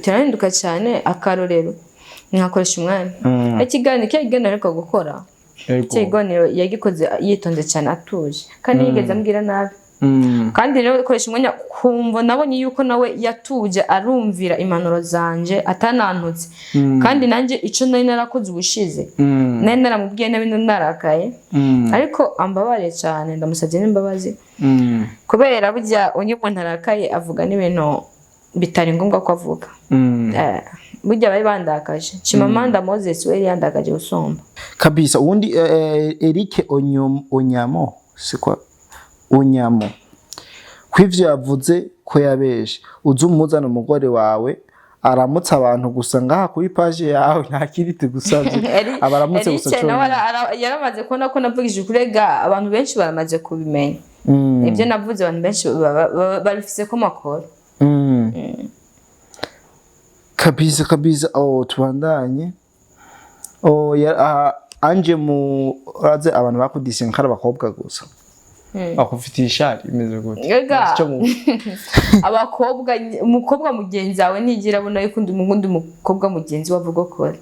Turahinduka cyane. Akarorero, nkakoresha umwanya. Ikiganiro, kiriya kiganiro ariko gukora, icyo kiganiro yagikoze yitonze cyane, atuje, kandi yigeze ambwira nabi. Kandi rero koresha umwanya, kumva nabonye yuko nawe yatuje, arumvira impanuro zanje, atanantutse. Kandi nanjye icyo nari narakoze ubushize, nari naramubwiye nabi, narakaye, ariko ambabariye cyane, ndamusabye n'imbabazi, kubera burya iyo umuntu arakaye avuga n'ibintu bitari ngombwa ko avuga. Burya bari bandakaje. Chimamanda Moses we yari yandakaje gusumba. Kabisa. Ubundi Eric Onyamo, sikwa Onyamo, kwivyo yavuze ko yabeshe, uze umuzana umugore wawe aramutse abantu gusa ngaha kuri page yawe, nta kindi tugusavye, abaramutse gusa. Eric nawe conyine. yaramaze kubona ko navugije ukurega. Abantu benshi baramaze kubimenya. Ibyo navuze abantu benshi babifise ko makoro. Kabisa kabisa. Oh, tubandanye. Oh, ya, anje mu uraze abantu bakudise nkari abakobwa gusa Bakufitiye ishari imeze gute? Ega. Icyo mu Abakobwa, umukobwa mugenzi wawe ntigira abona yuko undi mukobwa mugenzi we avuga ko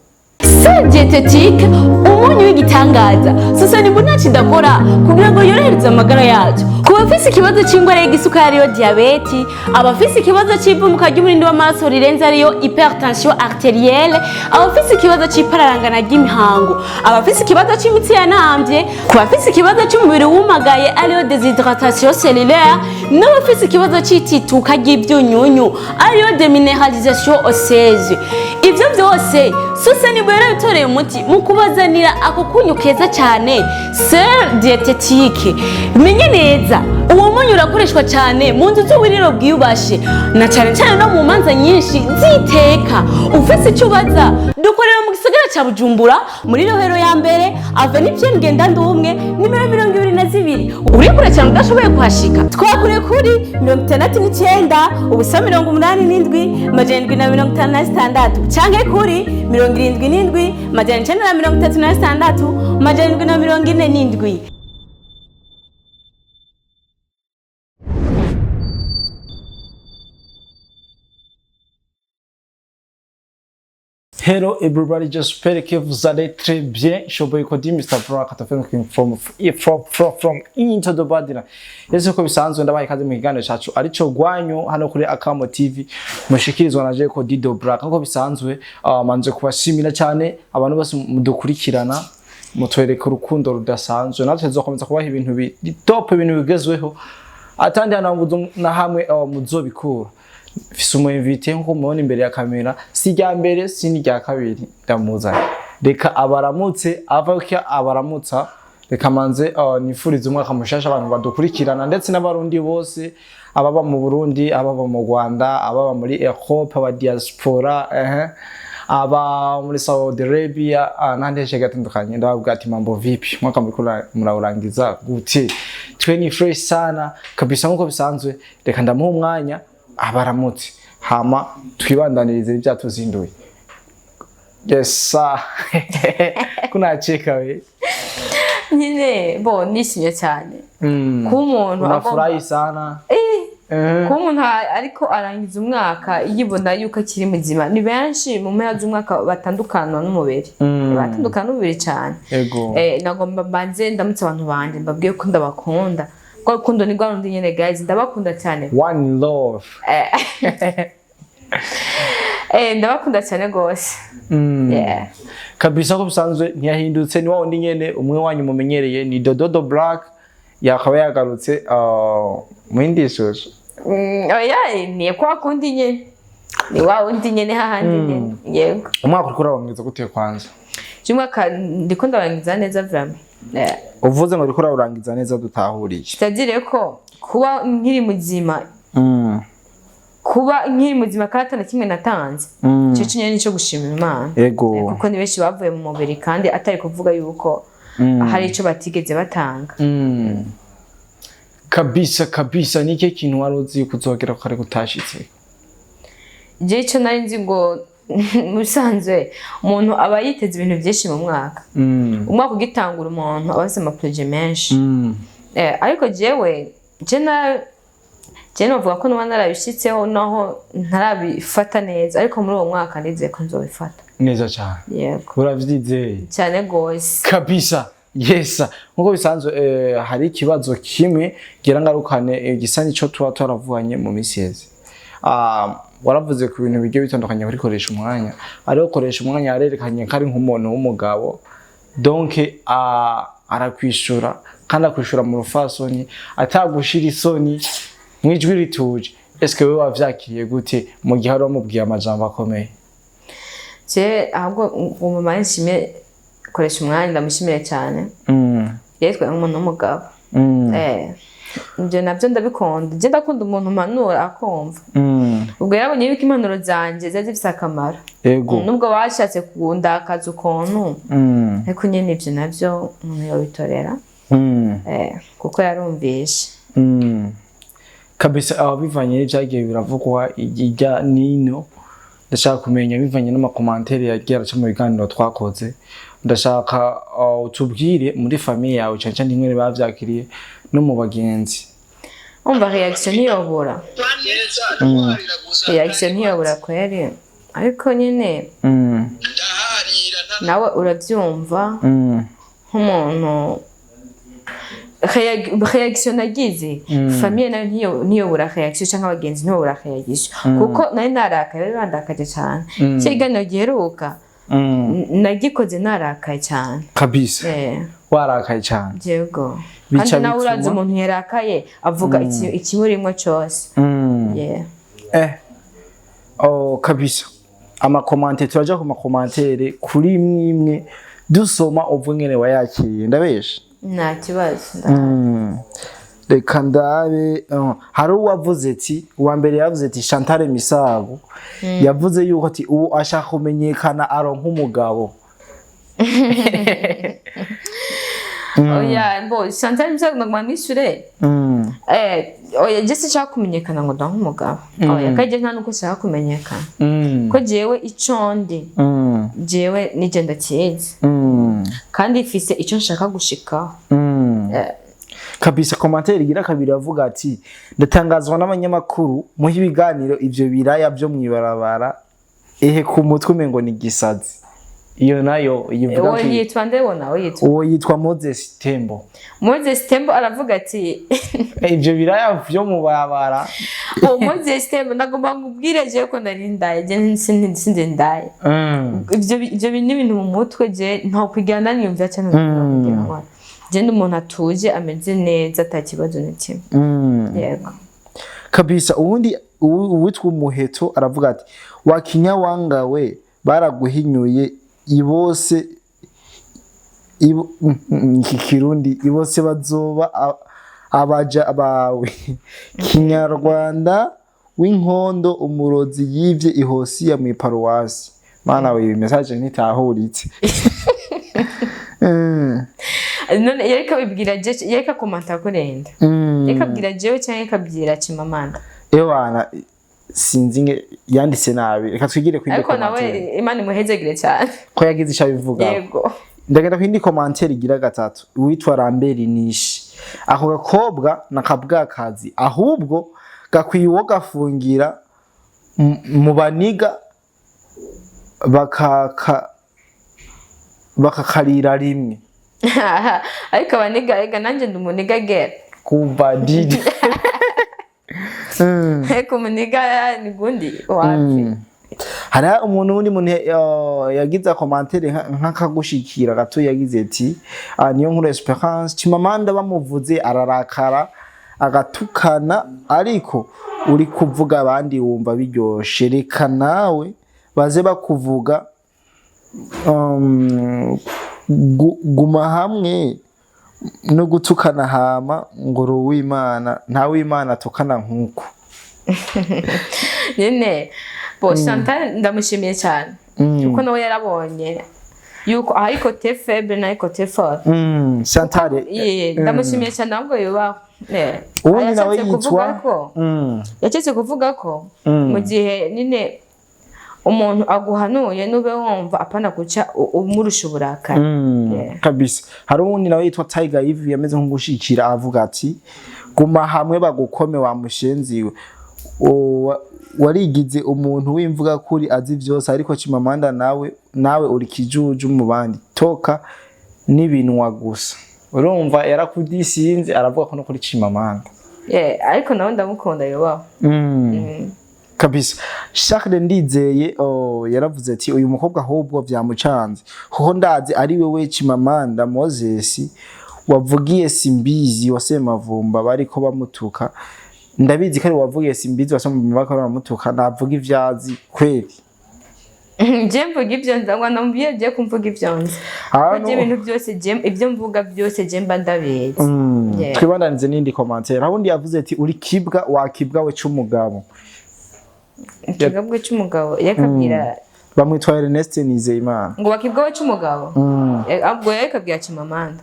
Sel diététique, umunyu w'igitangaza. Sasa ni ntacyo idakora kugira ngo yorohereze amagara yacu. Ku bafise ikibazo cy'indwara y'igisukari ariyo diyabeti, abafise ikibazo cy'ivumuka ry'umurindi w'amaraso rirenze ariyo hypertension artérielle, abafise ikibazo cy'ipararangana ry'imihango, abafise ikibazo cy'imitsi yanambye, ku bafise ikibazo cy'umubiri wumagaye ariyo déshydratation cellulaire, n'abafise ikibazo cy'itituka ry'ibyunyunyu ariyo déminéralisation osseuse. Ibyo byose Susani yarabitoreye umuti mu kubazanira ako kunyu keza cyane, sel diététique. Menye neza, uwo munyu urakoreshwa cyane mu nzu z'uburiro bwiyubashe, na cyane cyane no mu manza nyinshi ziteka. Ufise icyo ubaza, dukorera mu gisagara cya Bujumbura, muri Rohero ya mbere, avenue Pierre Ngendandumwe, nimero 22. Uri kure cyane udashoboye kuhashika, twakure kuri 69 0 87 756, canke kuri 77 936 747. Hello everybody, j'espère que vous allez très bien. Je suis Kodi Mr. Brock from into the Badina. Yesu ko bisanzwe, ndabaye ikaze mu kiganiro cyacu arico gwanyu hano kuri Akamo TV, mushikirizwa na Jeko Dido Black. Nkuko bisanzwe, manje kubashimira cyane abantu bose mudukurikirana, mutwereka urukundo rudasanzwe. Natwe tuzokomeza kubaha ibintu bi top, ibintu bigezweho atandi hantu na hamwe muzobikura. Mfise umu invité nkuko mubona imbere ya kamera, si irya mbere si n'irya kabiri ndamuzanye. Reka abaramutse, ava ko abaramutsa. Reka manze nifurize umwaka mushasha abantu badukurikirana ndetse n'abarundi bose, ababa mu Burundi, ababa mu Rwanda, ababa muri Europe, aba diaspora, aba muri Saudi Arabia, n'ahandi henshi hagiye hatandukanye. Ndababwira ati mambo vipi, mwaka muriko murawurangiza gute? Twe ni fresh sana kabisa. Nkuko bisanzwe, reka ndamuha umwanya abaramutse, hama twibandanirize ibyatuzinduye. Yes sir, kunacheka we. Nyine bo nishimye cyane kuba umuntu Unafurahi sana. Kuba umuntu ariko arangiza umwaka yibona yuko akiri muzima. Ni benshi mu mpera z'umwaka batandukana n'umubiri, batandukana n'umubiri cyane. Nagomba mbanze ndamutse abantu banje, mbabwiye ko ndabakunda. Rwa rukundo ni rwa rundi nyene guys, ndabakunda cyane. One love. Ndabakunda cyane gose. Yeah. Kabisa, ko bisanzwe ntiyahindutse, ni wa wundi nyene umwe wanyu mumenyereye, ni Dododo Black, yakaba yagarutse mu yindi shusho. Oya, ni kwa kundi nyene, ni wa wundi nyene hahandi nyene, yego. Umwaka uriko urawurangiza gute kwanza? Umwaka ndiko ndarangiza neza vraiment. Yeah. Uvuze ngo uriko urawurangiza neza, dutahuriye? C'est-à-dire ko kuba nkiri muzima, kuba nkiri muzima kandi atana kimwe natanze, ico nyene nico gushima Imana. Kuko ni benshi bavuye mu mubiri kandi atari kuvuga yuko hari ico batigeze batanga. Kabisa kabisa. Ni ikihe kintu wari uzi kuzogera ko kari gutashitse? Je ico nari nzi ngo mu bisanzwe umuntu aba yiteze ibintu byinshi mu mwaka. Umwaka ugitangura umuntu aba afise amaproje menshi. Ariko jewe je na Je novuga ko nuba narabishitseho, naho ntarabifata neza, ariko muri uwo mwaka ndizeye ko nzobifata. Neza cyane. Yego. Uravyizeye? Cyane gose. Kabisa, yes. Nkuko bisanzwe, hari ikibazo kimwe ngira ngarukane, gisa nico tuba twaravuganye mu minsi iheze. Waravuze ku bintu bigiye bitandukanye kuri Koresha Umwanya, ariko Koresha Umwanya yarerekanye ko ari nk'umuntu w'umugabo, donc arakwishura, kandi akwishura mu rufasoni, atagushira isoni, mu ijwi rituje. Eske wewe wavyakiriye gute mu gihe wari wamubwiye amajambo akomeye? Je ahubwo umumama nshimye Koresha Umwanya, ndamushimiye cyane. Yitwaye nk'umuntu w'umugabo. Ibyo nabyo ndabikunda. Je ndakunda umuntu mpanura akumva. Ubwo yarabonye yuko impanuro zanjye ziba zifite akamaro. Nubwo bashatse kundakaza ukuntu, ariko nyine ibyo nabyo umuntu yobitorera, kuko yarumvishe. Kabisa, aho bivanye n'ibyagiye biravugwa ijya nino, ndashaka kumenya, bivanye n'ama commentaires yagiye araca mu biganiro twakoze, ndashaka utubwire muri famille yawe cyane cyane ingene bavyakiriye, no mu bagenzi. Umva, réaction ntiyobura, réaction ntiyobura kweri, ariko nyine nawe urabyumva nk'umuntu, réaction nagize, famille nayo ntiyobura réaction, cyangwa abagenzi ntiyobura réaction, kuko nari narakaye, bari bandakaje cyane. Icyo kiganiro giheruka nagikoze narakaye cyane. Kabisa. Warakaye cyane. Yego. Bica Kandi nawe urazi, umuntu yarakaye avuga ikimurimwo cyose. Yeah. Oh, kabisa. Ama commentaires, turaja ku ma commentaires kuri imwe imwe, dusoma uvuga ingene wayakiriye. Ndabesha? Nta kibazo. Reka ndabe. Hari uwavuze ati, uwa mbere yavuze ati, Chantal Misago yavuze yuko ati ubu ashaka kumenyekana aronka umugabo. Oya, bo Chantal Misago naguma mwishure. Oya, je sinshaka kumenyekana ngo ndonke umugabo. Oya, kandi je nta nuko nshaka kumenyekana, ko jewe ico ndi, jewe nije ndakizi, kandi ifise ico nshaka gushikaho. Kabisa. Commentaire igira kabiri avuga ati: "Ndatangazwa n'abanyamakuru muha ibiganiro ivyo biraya vyo mwibarabara, ehe ku mutwe umengo ni gisazi." Iyo nayo yivuga Uwo yitwa nde nawe yitwa? Uwo yitwa Moses Tembo. Moses Tembo aravuga ati ivyo biraya vyo mu barabara. Uwo Moses Tembo, ndagomba nkubwire jewe ko nari ndaye. Je sinzi ndaye. Ivyo bintu ni ibintu mu mutwe je ntokwigera niyumvira cyane kugira ngo je ndi umuntu atuje, ameze neza, ata kibazo na kimwe. Yego. Kabisa. Uwundi uwitwa Umuheto aravuga ati: "Wakinyawanga we, baraguhinyuye ibose iki Kirundi, ibose bazoba abaja bawe, Kinyarwanda w'inkondo, umurozi yivye ihosiya mu iparuwasi." Mana we, iyi message ntitahuritse. None yariko abibwira je, yariko akomanta kurenda, yariko abwira jewe cyangwa yariko abwira Chimamanda? Ewana, sinzi nge yanditse nabi, reka twigire kwindi Ariko nawe commentaire. Imana imuhezegere cyane. Ko yagize icyo abivugaho. Yego. Ndagenda kwindi commentaire igira gatatu, uwitwa Rambert Nishi: "Ako gakobwa nakabwakazi, ahubwo gakwiye uwo gafungira mu baniga bakakarira rimwe." Ariko abaniga, ega nanjye ndi umuniga gera. Kuva didi. Ariko umuniga ni gundi wapi. Hari umuntu, wundi muntu yagize commentaire nk'akagushikira gato, yagize ati: "Niyo Nkuru Esperance, Chimamanda bamuvuze ararakara agatukana, ariko uri kuvuga abandi wumva biryoshe, reka nawe baze bakuvuga, guma hamwe no gutukana, hama ngo uri uw'Imana, nta w'Imana atukana nk'uko." Nyine bo Chantal ndamushimiye cyane, kuko nawe yarabonye yuko ahari côté faible n'ahari côté fort. Chantal. Ye, ndamushimiye cyane, ahubwo yubaho. Uwundi nawe Yashatse kuvuga yitwa ko yacetse kuvuga ko mu gihe nyine umuntu aguhanuye nube wumva, apana guca umurusha uburakari. Yeah. Kabisa. Hari uwundi nawe yitwa Tiger Eve yameze nk'ugushikira, avuga ati Guma hamwe bagukome wa mushenziwe. Warigize umuntu w'imvuga kuri azi vyose, ariko Chimamanda nawe uri kijuju mu bandi, toka n'ibinwa gusa. Urumva yarakudisinze, aravuga ko no kuri Chimamanda. Yeah, ariko nawe ndamukunda, yubaho. Kabisa. Charles Ndizeye, oh, yaravuze ati uyu mukobwa ahubwo vyamucanze, kuko ndazi ari wewe Chimamanda Moses wavugiye Simbizi wa Semavumba bariko bamutuka. Ndabizi ko ari wavugiye Simbizi wa Semavumba bariko bamutuka, navuga ivyazi kweli. Je mvuga ibyo nzi, ngo namubwiye je kumvuga ibyo nzi. Hano- Ko je ibintu byose, je ibyo mvuga byose je mba ndabizi. Yeah. Twibandanize n'indi commentaire. Aho undi yavuze ati uri kibwa wakibwa we c'umugabo. Ikigabwe cy'umugabo yakabwira? Bamwitwa Ernest Nizeyimana. Ngo wakibwa we cy'umugabo? Ubwo yakabwira Chimamanda.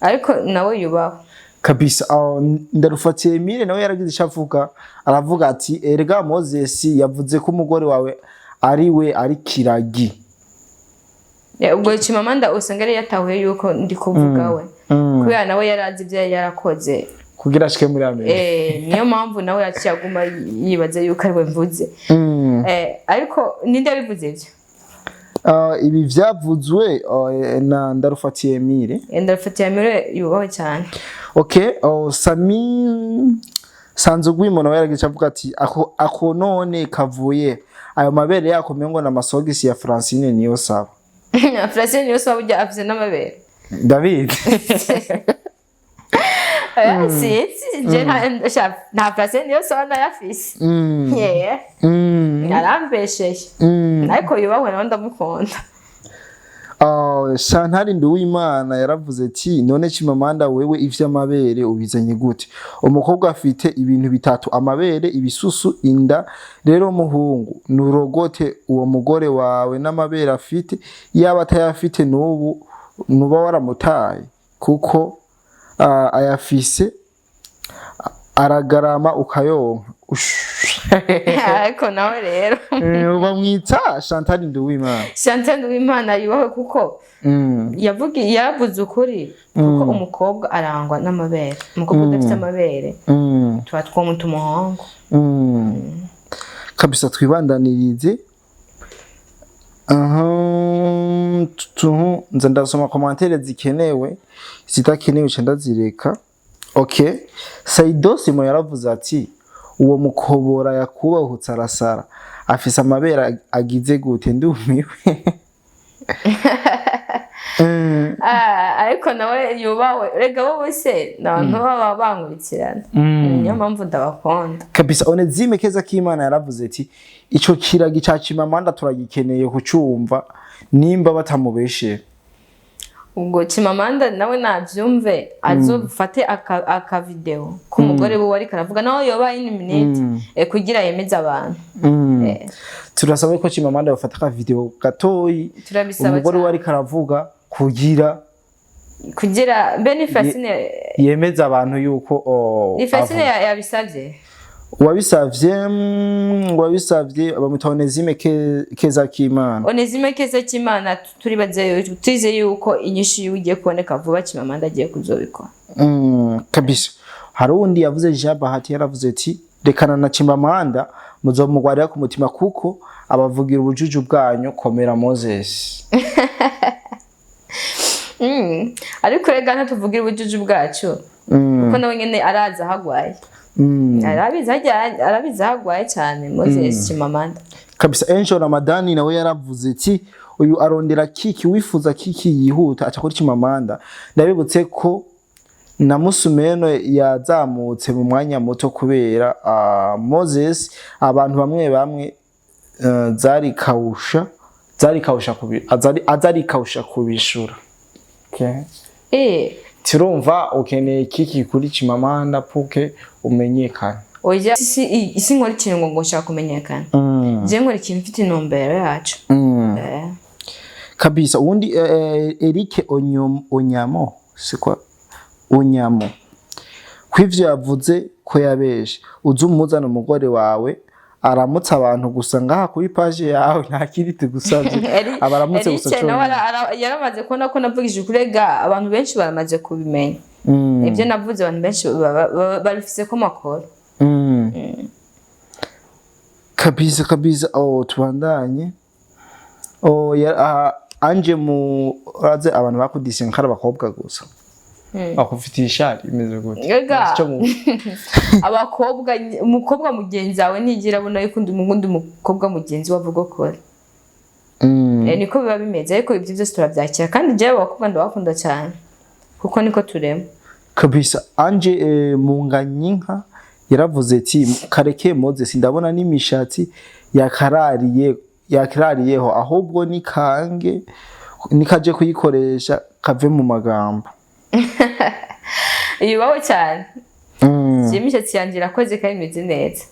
Ariko nawe yubaho. Kabisa. Aho ndarufatiye Emile nawe yaragize icyo avuga, aravuga ati erega Moses yavuze ko umugore wawe ari we ari kiragi. Yeah, ubwo Chimamanda usanga yari yatahuye yuko ndi kuvuga we, kubera nawe yari azi ibyo yari yarakoze kugira ashike muri Amerika. Niyo mpamvu nawe yaciye aguma yibaza yuko ari we mvuze. Ariko ninde yabivuze ibyo? Ibi vyavuzwe na Ndarufatiye Emile. Ndarufatiye Emile yubahwe cyane. Okay, Sami Sanzugwimo nawe yaragize icyo avuga ati ako none kavuye ayo mabere yako mengo na masogisi ya Francine niyo saba. Francine niyo saba burya afise n'amabere? David. Oya, sinzi je, nta Francine niyo saba nayafise. Yeah. Arambesheye, ariko yubahwe nawe, ndamukunda. Shantari Nduwimana yaravuze ati none Chimamanda wewe ivy'amabere ubizanye gute? Umukobwa afite ibintu bitatu: amabere, ibisusu, inda. Rero muhungu, nurogote uwo mugore wawe n'amabere afite. Yaba atayafite n'ubu nuba waramutaye, kuko ayafise aragarama ukayonka. Ariko nawe rero. Bamwita Shantari Nduwimana. Chantal Nduwimana yubahwe kuko yaravuze ukuri, kuko umukobwa arangwa n'amabere. Umukobwa udafite amabere tuba twomuta umuhungu. Kabisa. Twibandanirize. Aha, nza ndasoma commentaire zikenewe, zitakenewe nca ndazireka. Okay, Saido Simo yaravuze ati uwo mukobora yakubahutse arasara, afise amabere agize gute? Ndumiwe. Ah, ariko nawe yubahwe. Rega bo bose ni abantu baba bankurikirana, niyo mpamvu ndabakunda. Kabisa. Onezime Keza K'Imana yaravuze ati ico kiragi ca Chimamanda turagikeneye kucumva nimba batamubeshe. Ubwo Chimamanda nawe navyumve, azofate aka video k'umugore wiwe ariko aravuga, nawe yoba une minute, kugira yemeze abantu. Turasaba ko Chimamanda bafata aka video gatoyi Turabisaba umugore we cyane. ariko aravuga kugira Kugira mbe ni Francine yemeza abantu yuko ni Francine avuga. Yabisavye. Uwabisavye bamwita Onezime Keza K'Imana. Onezime Keza Kimana, turibaze tuze yuko inyishu yiwe igiye kuboneka vuba, Chimamanda agiye kuzobikora. Kabisa. Hari uwundi yavuze, Jean Bahati yaravuze ati rekana na Chimamanda, muzomugwarira ku mutima kuko abavugira ubujuju bwanyu. Komera Moses. Ariko rega ntatuvugira ubujuju bwacu, kuko nawe nyene arazi aho agwaye. Arabizi arabizi aho agwaye cyane Moses Chimamanda. Kabisa. Angel Ramadani nawe yaravuze ati uyu arondera kiki, wifuza kiki yihuta aca kuri Chimamanda. Ndabibutse ko na Musumeno yazamutse mu mwanya muto kubera Moses. Abantu bamwe bamwe zari kawusha kubi azari kawusha kubishura. Okay. Eh. Turumva ukeneye kiki kuri Chimamanda puke umenyekane? Oya, si nkora ikintu ngo nshaka kumenyekana. Je nkora ikintu mfite intumbero yacu. Kabisa. Uwundi Eric Onyamo, c'est quoi, Onyamo, kwivyo yavuze ko yabeshe, uze umuzana umugore wawe aramutse abantu gusa ngaha kuri page yawe, nta kindi tugusavye. Abaramutse gusa Eric nawe conyine. yaramaze kubona ko navugije ukuri. Ga abantu benshi baramaze kubimenya. Ibyo navuze abantu benshi babifise ko makoro. Kabisa kabisa. Oh, tubandanye. Oh, ya, anje mu uraze abantu bakudise nkari abakobwa gusa. Bakufitiye ishari imeze gute? Ega. Icyo mu Abakobwa, umukobwa mugenzi wawe ntigira abona yuko undi mukobwa mugenzi we avuga ko niko biba bimeze, ariko ibyo byose turabyakira, kandi jewe abakobwa ndabakunda cyane kuko niko turema. Kabisa. Anje Munganyinka yaravuze ati: "Kareke Moses, ndabona n'imishatsi yakarariye yakarariyeho, ahubwo nikange nikaje kuyikoresha kave mu magambo." Yubaho cyane. Jewe imishatsi yanjye irakoze kandi imeze neza.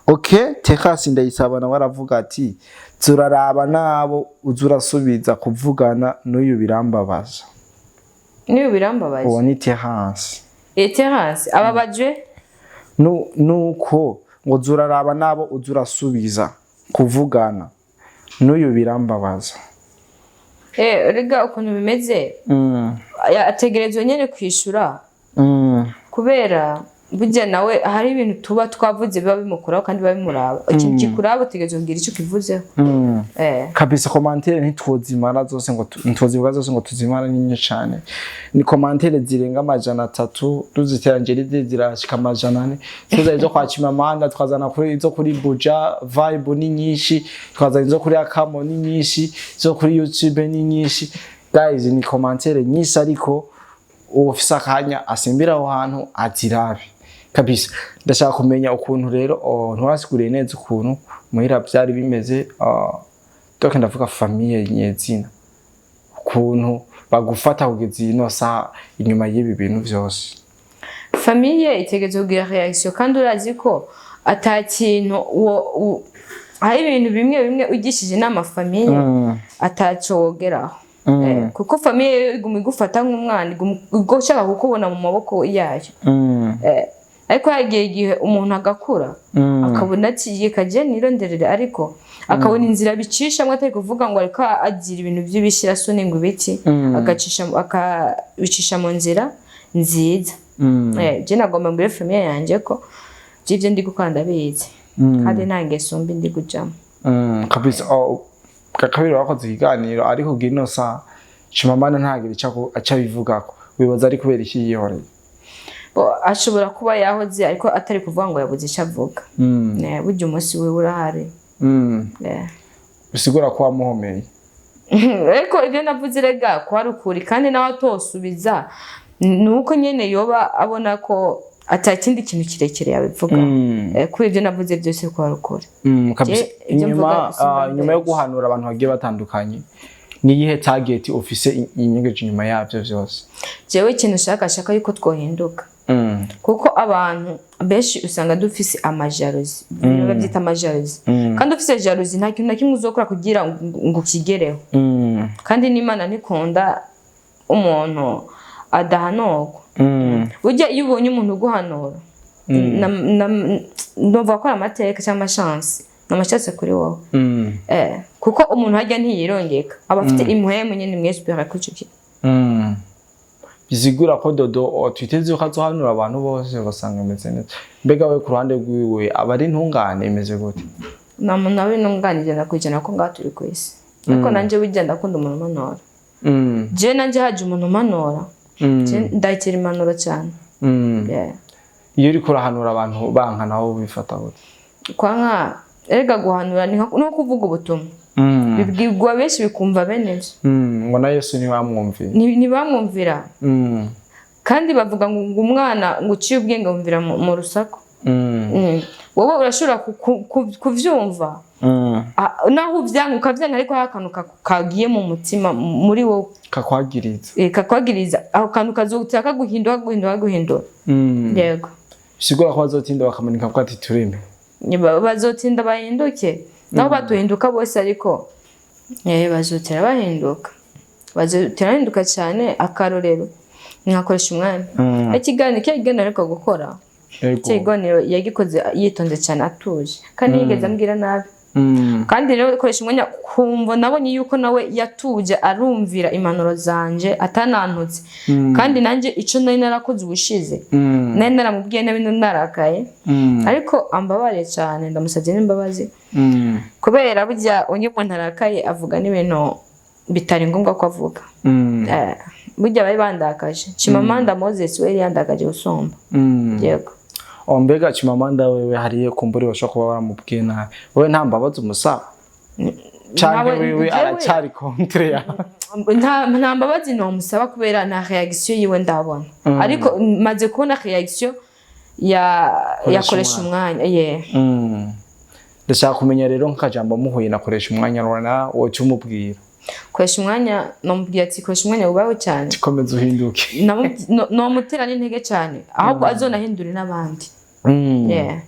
Okay, Tekasi Ndayisaba nawe aravuga ati: "Turaraba nabo uzurasubiza kuvugana n'uyu, birambabaza." Niba birambabaje. Uwo ni Terence. Terence ababajwe. Nuko ngo zuraraba nabo uzurasubiza kuvugana n'uyu, birambabaza. Rega ukuntu bimeze, ategerezwa nyene kwishura kubera burya nawe hari ibintu tuba twavuze biba bimukuraho kandi biba bimuraba. Ikintu kikuraba utegerezwa kugira icyo ukivuzeho. Kabisa, commentaires ntitwozimara zose ngo ntitwozivuga zose ngo tuzimara, ni nyinshi cane. Ni commentaires zirenga 300, tuziteranje zirashika 400. Tuza izo kwa Chimamanda, twazana kuri izo kuri Buja Vibe ni nyinshi, twazana izo kuri Akamo ni nyinshi, izo kuri YouTube ni nyinshi. Guys, ni commentaires nyinshi, ariko ufise akanya asimbira aho hantu azirabe kabisa. Ndashaka kumenya ukuntu rero, oh, ntiwasiguriye neza ukuntu muhira byari bimeze. Donc ndavuga famille nyezina, ukuntu bagufata kugeza ino saha inyuma y'ibi bintu vyose. Famille itegerezwa kugira réaction, kandi urazi ko ata kintu hari ibintu bimwe bimwe ugishije inama famille ataco wogeraho. Kuko famille yo iguma igufata nk'umwana, iguma ushaka kukubona mu maboko yayo. Ariko hagiye igihe umuntu agakura, akabona ati: "Reka je nironderere," ariko akabona inzira bicishamo, atari kuvuga ngo ariko agira ibintu by'ibishirasoni ngo ibiki, agacisha akabicisha mu nzira nziza. Je nagomba mbwire famille yanjye ko je ibyo ndi gukora ndabizi, kandi nta ngeso mbi ndi kujamo. Kabisa. Oh, kabiri wakoze ikiganiro, ariko kugira ino saha Chimamanda ntagira ico aca abivugako. Wibaza ari kubera iki yihoreye? Bo, ashobora kuba yahoze, ariko atari kuvuga ngo yabuze icyo avuga. Burya umunsi wiwe urahari. Bisigura ko wamuhomeye. Ariko ibyo navuze rega ko ari ukuri, kandi nawe atosubiza ni uko nyene yoba abona ko ata kindi kintu kirekire yabivuga. Kuri ibyo navuze byose ko ari ukuri. Kabisa. Je, ibyo Inyuma mvuga simba inyuma yo mbeshya. guhanura abantu bagiye batandukanye, niyihe target ufise inyegeje inyuma yavyo vyose? Jewe ikintu nshaka yuko twohinduka, kuko abantu benshi usanga dufise ama jalousie, babyita ama jalousie, kandi ufise jalousie nta kintu na kimwe uzokora kugira ngo ukigereho. Kandi n'Imana ntikunda umuntu adahanurwa. Burya iyo ubonye umuntu uguhanura, ndumva ko ari amateka cyangwa ama chance, ni ama chance kuri wowe. Kuko umuntu harya ntiyirongeka, aba afite impwemu nyine mwesipera kuri icyo kintu. Bisigura ko Dodo, twiteze ko azohanura abantu bose basanga imeze neza. Mbega we ku ruhande rwiwe aba ari intungane imeze gute? Nta muntu aba intungane 100% ko ngaha turi ku isi, ariko nanjye burya ndakunda umuntu umanura. Jewe nanjye haje umuntu umanura, je ndakira impanuro cyane. Yeah. Iyo uriko urahanura abantu banka nabo bifata gute? Kwanka erega guhanura ni nko kuvuga ubutumwa, bibwirwa benshi bikumva bene byo. Ngo na Yesu ntibamwumviye. Ntibamwumvira. Kandi bavuga ngo umwana ngo uciye ubwenge wumvira mu rusaku. Wowe urashobora kuvyumva. Naho uvyanga ukavyanga, ariko hari akantu kagiye mu mutima muri wowe. Kakwagiriza. Kakwagiriza, ako kantu kazotera kaguhindura, kaguhindura, kaguhindura. Yego. Bisigura ko bazotinda bakamanika ko ati turime. Bazotinda bahinduke, naho batuhinduka bose, ariko bazotera bahinduka, bazotera bahinduka cyane. Akarorero nkakoresha umwanya ikiganiro kiriya kiganiro ariko gukora, icyo kiganiro yagikoze yitonze cyane, atuje, kandi yigeze ambwira nabi. Kandi rero koresha umwanya kumva nabonye yuko nawe yatuje, arumvira impanuro zanje, atanantutse. Kandi nanjye ico nari narakoze ubushize, nari naramubwiye nabi, narakaye, ariko ambabariye cyane, ndamusabye n'imbabazi, kubera burya undi muntu arakaye avuga n'ibintu bitari ngombwa ko avuga. Burya bari bandakaje. Chimamanda Moses we yari yandakaje gusumba. Yego. Oh, mbega Chimamanda wewe hariye kumburi bashobora kuba baramubwiye nabi, wewe nta mbabazi umusaba canke wewe aracyari contre ya? Nta mbabazi nomusaba kubera nta réaction yiwe ndabona, ariko maze kubona réaction ya Koresha yakoresha umwanya, yeah. Ndashaka kumenya rero nk'akajambo muhuye nakoresha umwanya rwana woca umubwira. Koresha umwanya nomubwira ati: "Koresha umwanya, wubaho cyane." Komeza uhinduke. Nomutera n'intege cyane, ahubwo azonahindure n'abandi. Yeah.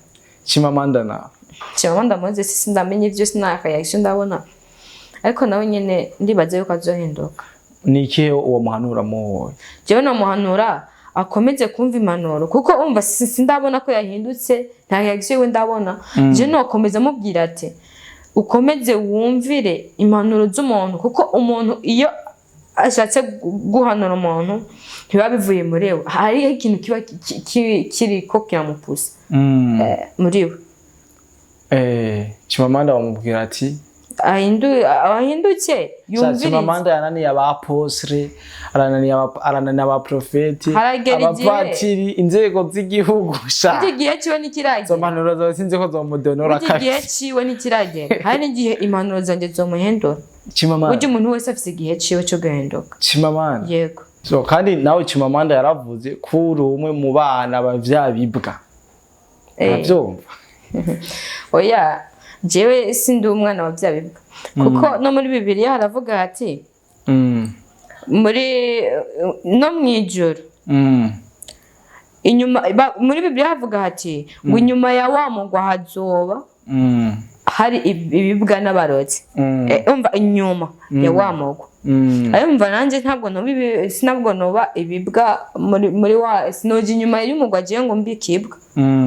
Chimamanda nawe? Chimamanda Moses sindamenye ibyo, sinaka réaction ndabona, ariko nawe nyene ndibaza yuko azohinduka. Ni ikihe uwo muhanura muhuye? Jewe nomuhanura akomeze kumva impanuro, kuko umva sindabona ko yahindutse, nta réaction yiwe ndabona. Je nokomeza mubwira ati: "Ukomeze wumvire impanuro z'umuntu," kuko umuntu iyo ashatse guhanura umuntu ntibiba bivuye muri we, hariho ikintu kiba kiriko kiramupusa muri we. Chimamanda bamubwira ati Ahinduke, yumvirize. Chimamanda yananiye abaposre, arananiye abaprofeti, Haragera igihe- abapatiri, inzego z'igihugu sha. Burya igihe ciwe ntikiragera. Izo mpanuro zawe sinzi ko zomudonora. Burya igihe ciwe ntikiragera, hari n'igihe impanuro zanjye zomuhindura. Chimamanda. Burya umuntu wese afise igihe ciwe cyo guhinduka. Chimamanda. Yego. So kandi nawe Chimamanda yaravuze ko uri umwe mu bana bavyabibwa. Uravyumva? Oya, jewe sindi umwana wa bya bibwa, kuko no muri Bibiliya haravuga hati muri no mu ijuru inyuma muri Bibiliya havuga hati ngo inyuma ya wa mugwa hazoba hari ibibwa n'abarotsi. Umva, inyuma ya wa mugwa. Arumva nanjye ntabwo noba sinabwo noba ibibwa muri wa, sinoja inyuma y'umugwa agiye ngo mbe ikibwa.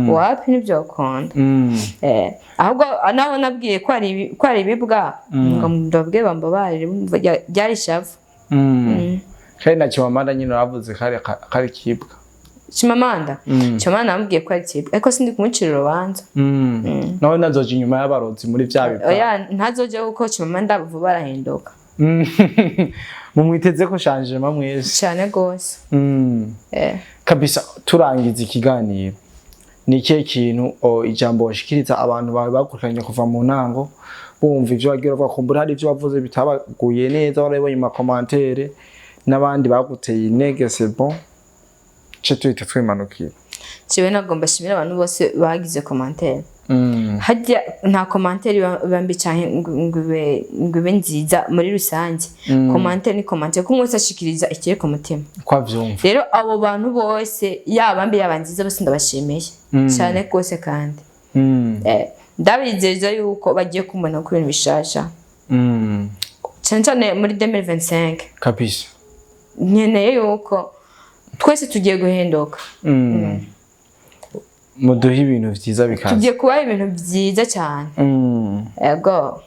Wapi, ntibyokunda. Ahubwo nabo nabwiye ko ari ibibwa, ngo ndababwiye bambabarire, bumva ryari ishavu. Kandi na Chimamanda nyine uravuze kari kibwa. Chimamanda, Chimamanda namubwiye ko ari ikibwa, ariko sindi kumucira urubanza. Nawe nazoja inyuma y'abarozi muri vya bibwa? Oya, ntazoja, kuko Chimamanda vuba arahinduka. Mumwiteze ko changement mwese. Cyane rwose. Kabisa, turangiza ikiganiro, ni ikihe kintu ijambo washikiriza abantu bawe bakurikiranye kuva mu ntango, bumva ivyo wagiye uravuga? Kumbura hari ivyo wavuze bitabaguye neza, warabibonye mu ma commentaires n'abandi baguteye intege. C'est bon, ce tuhita twimanukira. Jewe nagomba shimira abantu bose bagize commentaire. Harya nta commentaire iba mbi canke ngo ibe nziza. Muri rusange commentaire ni commentaire, kuko umwe wese ashikiriza ikiri ku mutima. Ko avyumva. Rero abo bantu bose, yaba mbi yaba nziza, bose ndabashimiye cyane rwose, kandi ndabizeza yuko bagiye kumbona ku bintu bishasha, cyane cyane muri 2025. Nkeneye yuko twese tugiye guhinduka. Muduhe ibintu vyiza bikaze. Tugiye kubaha ibintu byiza cyane. Ego.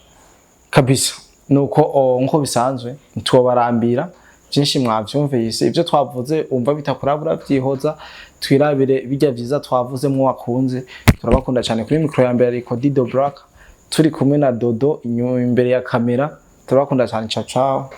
Kabisa, nuko nkuko bisanzwe ntitwobarambira byinshi, mwavyumvise ibyo twavuze. Umva bitakurabura, vyihoza, twirabire bijya vyiza twavuze mwo wakunze. Turabakunda cyane. Kuri micro ya mbere ariko Dido Black, turi kumwe na Dodo inyuma imbere ya kamera. Turabakunda cyane. Ciao ciao.